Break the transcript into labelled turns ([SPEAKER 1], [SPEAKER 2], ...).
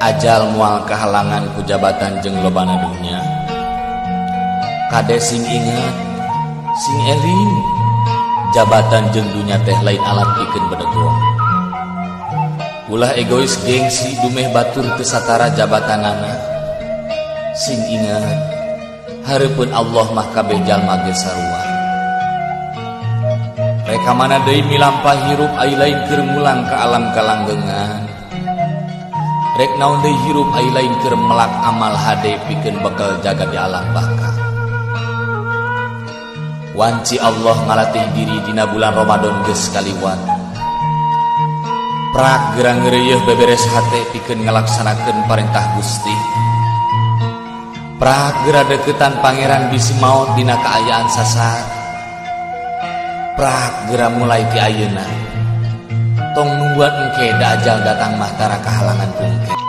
[SPEAKER 1] Ajal moal kahalangan ku jabatan jeung lobana dunya. Kade sing ingat, sing eling, jabatan jeung dunya teh lain alat pikeun bedegong. Ulah egois, gengsi, dumeh batur teu satara jabatanana. Sing ingat, hareupeun Allah mah kabeh jalma ge sarua. Rek ka mana deui milampah hirup ai lain keur mulang ka alam kalanggengan? Rek naon deui hirup ai lain keur melak amal hade pikeun bekal jaga di alam baka? Wanci Allah ngalatih diri dina bulan Ramadan geus kaliwat. Prak geura ngeureuyeuh beberes hate pikeun ngalaksanakeun parentah Gusti. Prak geura deukeutan Pangeran bisi maot dina kaayaan sasar. Prak geura mulai ti ayeuna. Tong nungguan engke, da ajal datang mah tara kahalangan ku engke.